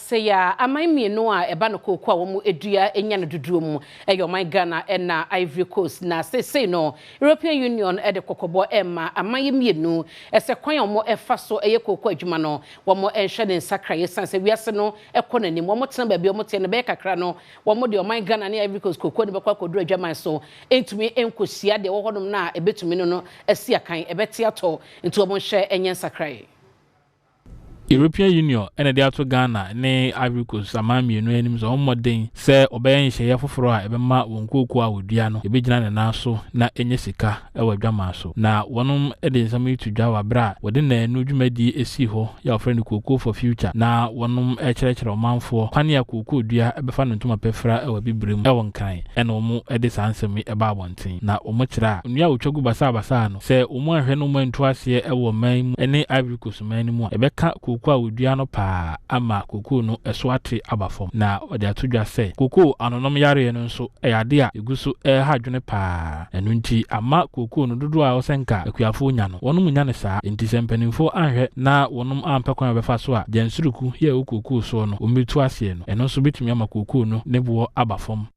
Sɛ a aman mmienu a ɛba no kooko a wɔn dua nya no dodoɔ mu ɛyɛ ɔman Ghana ɛna Ivory Coast. Na seesei no, European Union ɛde kɔkɔbɔ ɛma aman yi mmienu ɛsɛ kwan a wɔn ɛfa so ɛyɛ kooko adwuma no, wɔn ɛnhwɛ ne nsakra, yɛsan sɛ wiase no ɛkɔ n'anim. Wɔn tena baabi a wɔn te no bɛyɛ kakra no, wɔn de ɔman Ghana ne Ivory Coast kooko no bɛkɔ akɔduru adwaman so, ntumi nkɔhyia deɛ ɛwɔ hɔnom no a ɛbɛtumi no asi akan ɛbɛte atɔ, nti wɔn nhwɛ ɛnyɛ nsakraeɛ. European Union ɛna de ato Ghana ne Ivory Coast aman mmienu anim sɛ wɔn mmɔden sɛ ɔbɛyɛ nhyehyɛeɛ foforɔ a ɛbɛma wɔn kooko a wɔdua no ɛbɛgyina ne nan so na ɛnyɛ sika ɛwɔ adwaman so. Na wɔnom de nsɛm yi to dwa wɔ abere a wɔde naanu dwumadie esi hɔ yɛ a wɔfrɛ no Cocoa for Future, na wɔnom ɛkyerɛkyerɛ ɔmanfoɔ kwan a kooko dua ɛbɛfa ne ntoma pɛfra ɛwɔ Abibire mu ɛwɔ Nkran. Ɛna wɔn de saa nsɛm yi ɛba abɔnten na wɔn kyerɛ a nnua a wɔtwa gu basaabasaa no, sɛ wɔn anhwɛ no wɔn antu aseɛ ɛwɔ man mu ɛne Ivory Coast man no mu a, ɛbɛka kooko a wɔdua no paa ama kooko no ɛso ate aba fam. Na wɔde ato dwa sɛ kooko anonom yareɛ no nso ɛyɛ ade a ɛgu so ɛreha adwene paa. Ɛno nti ama kooko no dodoɔ a wɔsɛ nka akuafoɔ nya no, wɔnom nya no saa. Nti sɛ mpanimfoɔ anhwɛ na wɔnom ampɛ kwan a wɔbɛfa so a gyansuruku yɛ ɛwɔ kooko soɔ no wɔn bɛtu aseɛ no, ɛno nso bɛtumi ama kooko no ne boɔ aba fam.